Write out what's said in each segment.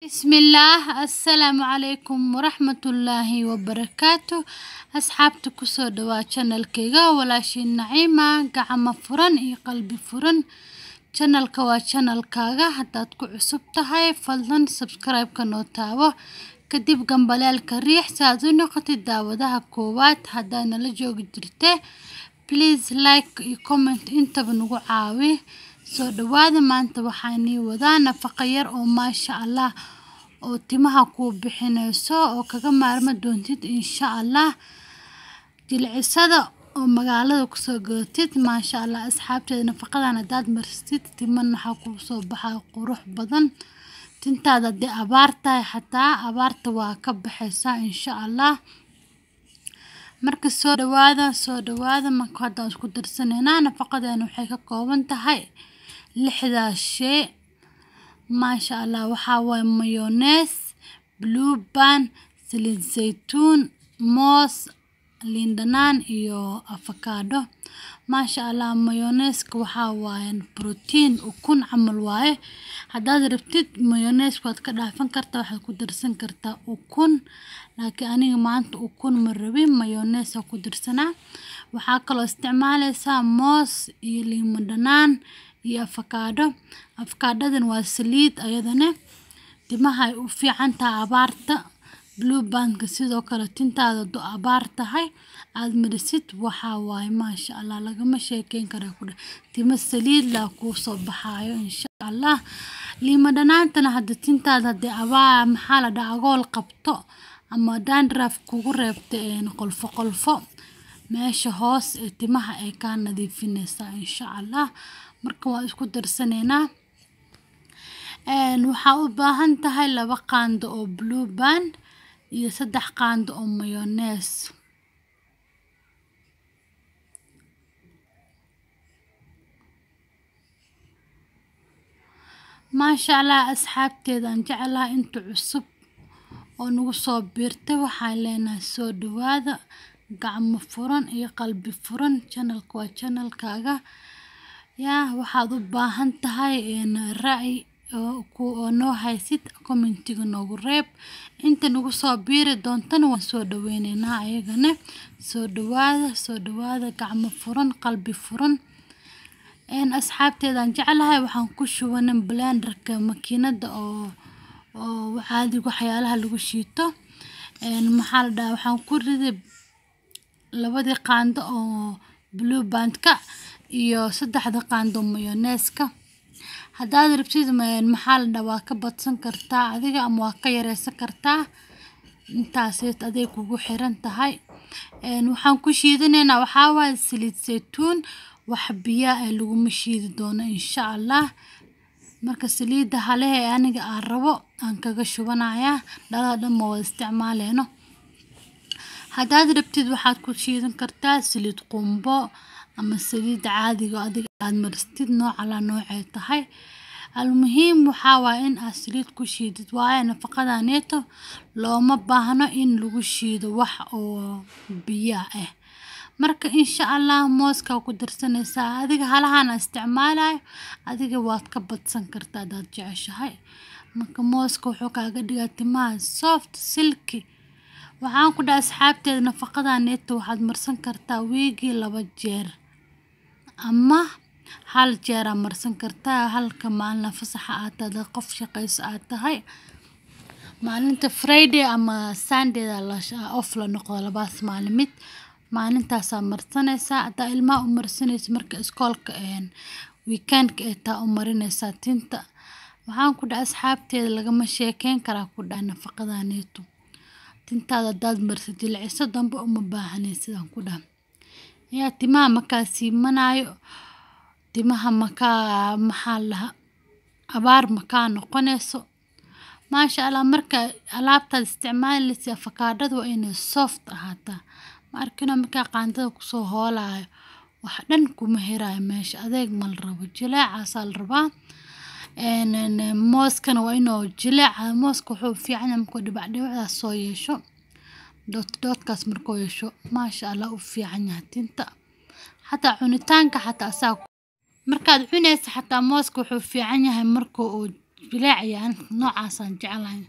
Bismillaah, assalaamu calaykum waraxmatullaahi wabarakaatu. Asxaabta, kusoo dhawaa channelkayga, walaashiin Naciima, gacmo furan iyo qalbi furan. Channelka waa channelkaaga. Haddaad ku cusub tahay, fadlan subscribe-ka noo taabo, kadib gambaleelka riix si aad u noqotid daawadaha koowaad. Haddaad nala joogi jirte, please like iyo comment intaba nagu caawi. Soo dhawaada. Maanta waxaan ii wadaa nafaqo yar oo maasha Allah oo timaha kuu bixinayso oo kaga maarmi doontid insha Allah jilcisada oo magaalada kusoo gadatid. Maasha Allah, asxaabteeda, nafaqadan haddaad marsatid, timan waxaa kuu soo baxaa qurux badan. Tintaada haddii abaar tahay, xataa abaarta waa ka baxaysaa insha Allah. Marka soo dhawaada, soo dhawaada. Marka haddaan isku darsanaynaa, nafaqadeena waxay ka kooban tahay lixdaas shay, maasha Allah. Waxaa waaye mayonnaise, Blue Band, saliid zaytuun, moos, liin dhanaan iyo avocado. Maasha Allah, mayonnaise-ka waxaa waaye protein, ukun camal waaye. Haddaad rabtid mayonnaise waad ka dhaafan kartaa, waxaad ku darsan kartaa ukun, laakiin aniga maanta ukun ma rabin, mayonnaise ku darsanaa. Waxaa kaloo isticmaaleysaa moos iyo liin dhanaan iyo avocado. Avocadadan waa saliid, ayadana timaha ay u fiican tahay abaarta. Blue Bandka sidoo kale, tintaada hadduu abaar tahay aad marisid, waxaa waaye maasha Allah, lagama sheekeyn kara ku dheh, timo saliid laa kuu soo baxaayo insha Allah. Liima dhanaantana hadda tintaada haddii abaa, maxaa la dhahaa, agool qabto ama dandruff kugu reebta, qolfo qolfo meesha hoos ee timaha ay kaa nadiifinaysaa insha Allah. Marka waan isku darsanaynaa. Waxaa u baahan tahay 2 qaando oo Blue Band iyo 3 qaando oo mayonnaise. Maasha Allah, asxaabteedaan jeclahay, inta cusub oo nagu soo biirtay waxaan leenahay soo dhawaada, gacmo furan iyo qalbi furan. Channelka waa channelkaaga. Yaa waxaad u baahan tahay ra'yi oo noo haysid, commentiga noogu reeb. Inta nagu soo biiri doontana waan soo dhaweyneynaa ayagana. Soo dhawaada, soo dhawaada, gacmo furan, qalbi furan. Asxaabteedaan jeclahay, waxaan ku shubanay blenderka, makiinada oo caadiga waxyaalaha lagu shiito. Maxaa la dhahaa, waxaan ku riday 2dii qaando oo Blue Bandka iyo 3da qaando mayonnaise-ka. Haddaad rabtid, maxaa la dhahaa, waa ka badsan kartaa adiga ama waa ka yareysan kartaa, intaaseed aday kugu xiran tahay. Waxaan ku shiidanaynaa waxaa waaye saliid saytuun, wax biyo ah laguma shiidi doono insha Allah. Marka saliidda halehe aniga aan rabo aan kaga shubanayaa, dhalada dhan ma wada isticmaaleyno. Haddaad rabtid waxaad ku shiidan kartaa saliid qumbo ama saliid caadiga adiga aad marsatid, nooc alla noocay tahay. Almuhiim waxaa waaye in aad saliid ku shiidid, waayo nafaqadaneeto looma baahno in lagu shiido wax oo biyo ah. Marka insha Allah mooska ku darsanaysaa. Adiga halahan isticmaalayo, adiga waad ka badsan kartaa hadaad jeceshahay. Marka mooska wuxuu kaaga dhigaa timaha soft, silky. Waxaan ku dhahay asxaabteeda, nafaqadaneeto waxaad marsan kartaa wiigii 2 jeer ama hal jeer aa marsan kartaa, halka maalin fasaxa aad tahay, qof shaqayso aad tahay. Maalinta Friday ama Sunday off la noqdo, labaas maalin mid maalintaasaa marsanaysaa. Haddaa ilmaha u marsanaysa, marka iskoolka weekendka ay taa u marinaysaa tinta. Waxaan ku dhahay asxaabteeda, lagama sheekeyn karaa ku dhahay nafaqadaneeto. Tintaada haddaad marsid, jilciso dambe uma baahanaysid aan ku dhahay. Yaa timaha makaa siimanaayo, timaha makaa, maxaa la dhahaa, abaar makaa noqonayso, maasha Allah. Marka alaabtaad isticmaalaysa, afakaadhada waa inay soft ahaataa. Ma arkino markaa qaandada kusoo hoolaayo, wax dhan kuma heraayo meesha. Adeeg ma la rabo, jileecaasaa la rabaa. Mooskana waa inuu jileec. Mooska wuxuu fiican yahay markuu dhibac dhibacdaas soo yeesho, dot dotkaas markuu yeesho, maasha Allah, u fiican yahay tinta. Xataa cunitaanka xataa asaa markaad cunaysa, xataa mooska wuxuu fiican yahay marka uu Jileec ayaan noocaasaan jeclahay.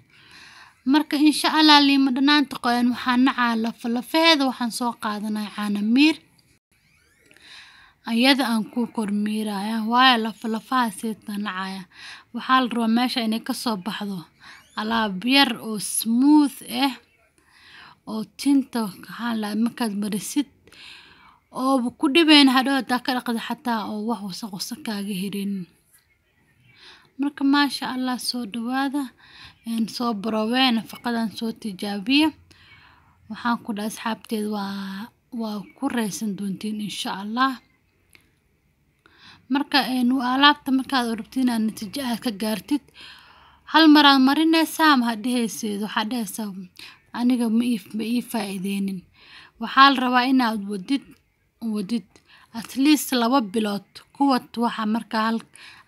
Marka insha Allah liima dhanaanta qoyan waxaan nacaa lafa lafaheeda. Waxaan soo qaadanaya caano miir, ayada aan ku kor miiraya, waayo lafa lafaha seeta nacaya. Waxaa la rabaa meesha inay kasoo baxdo alaab yar oo smooth ah oo tinta maxaa la markaad marisid oo ku dhibayn hadhow hadaa ka dhaqdo xataa oo wax wasaq wasaq kaaga helin. Marka maasha Allah, soo dhawaada, soo barowee nafaqadan, soo tijaabiya. Waxaan ku dhahay asxaabteed, waa ku reysan doontiin insha Allah. Marka alaabta markaad rabtid inaad natiijo aad ka gaartid, hal mar aad marinaysaa ma dhehaysid, waxaad dhehaysaa aniga ma ii faa'iideynin. Waxaa la rabaa inaad wadid wadid at least 2 bilood kuwad waxa markaa hal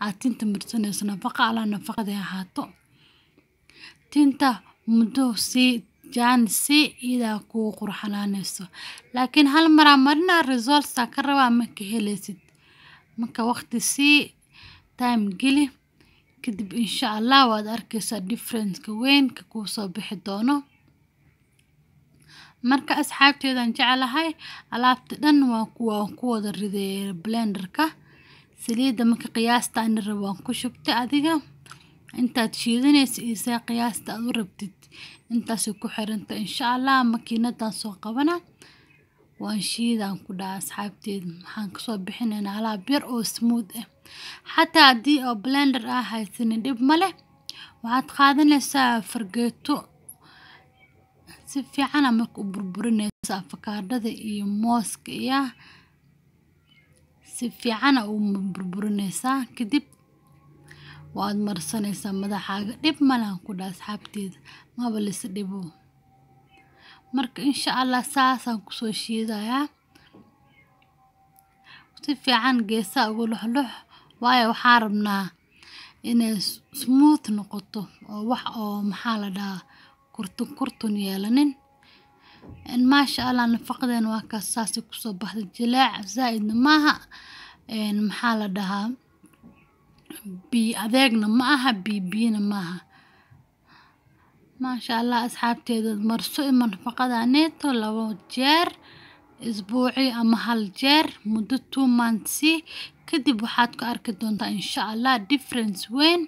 aad tinta marsanayso nafaqa alla nafaqada ahaato. Tinta muddo sii jaan si iyadaa kuu qurxanaanayso, laakiin hal maraa marina results aa ka rabaa ma ka helaysid. Marka waqti sii, time geli, kadib insha Allah waad arkaysaa difference-ka weyn ka kuu soo bixi doono. Marka asxaabteedan jeclahay, alaabta dhan waan ku wada riday blenderka. Saliidda marka qiyaasta aan rabo waan ku shubtay. Adiga intaad shiidanaysa iyo see qiyaasta aad u rabtid intaasay ku xiranta. Insha Allah makiinadan soo qabana, waan shiidaan ku dhaha asxaabteed. Waxaan kasoo bixinaynaa alaab yar oo smooth ah. Xataa haddii oo blender ah haysanin, dhib ma leh, waxaad qaadanaysaa fargeeto, si fiican marka u burburinaysa afakaadhada iyo mooska iyo si fiican u burburinaysaa, kadib waad marsanaysaa madaxaaga. Dhib ma lahan ku dhaha asxaabteeda, maba lis dhibo. Marka insha Allah saasaan kusoo shiidayaa si fiican geesaha ugu luxlux, waayo waxaan rabnaa inay smooth noqoto oo wax oo maxaa la dhahaa kurtun kurtun yeelanin. Maasha Allah, nafaqadeena waa kaas, saasay kusoo baxday. Jileec zaa-idna maaha, maxaa la dhahaa, biyo adeegna ma aha, biyo biyona maaha. Maasha Allah asxaabteeda, marso ima nafaqadaneeto 2 jeer isbuuci ama hal jeer muddo 2 months, kadib waxaad ku arki doontaa insha Allah difference weyn.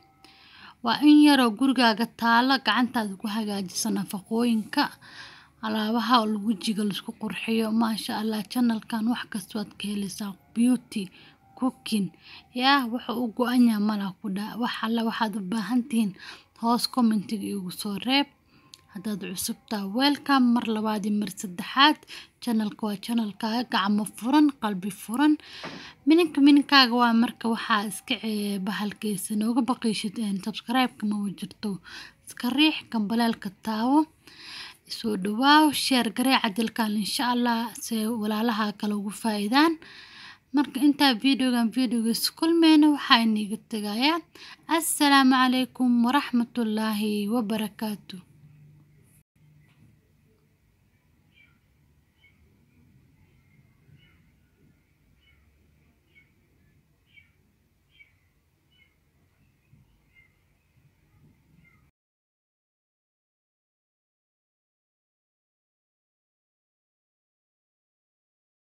Waa in yaroo gurigaaga taalo, gacantaada ku hagaajisa nafaqooyinka alaabaha wejiga laisku qurxiyo. Maasha Allah, channelkan wax kasta waad ka helaysaa, beauty, cooking, yaa wuxuu u go-an yahay malaha ku dhaa. Wax alla waxaad u baahan tihiin hoos commentiga igu soo reeb. Haddaad cusubtaa, welcome mar labaad iyo mar saddexaad. Channelka waa channelkaaga, gacmo furan, qalbi furan, mininka mininkaaga waa. Marka waxaa iska bahalkeysa nooga baqiishid, subscribe-ka maba jirto, iska riix gambaleelka, taawo, soo dhawaaw, share garee cajalkan insha Allah si walaalaha kale ugu faa'iidaan. Marka intaa videogan videogiis kulmeyna, waxaa iniga tegayaa assalaamu calaykum waraxmatullaahi wabarakaatu.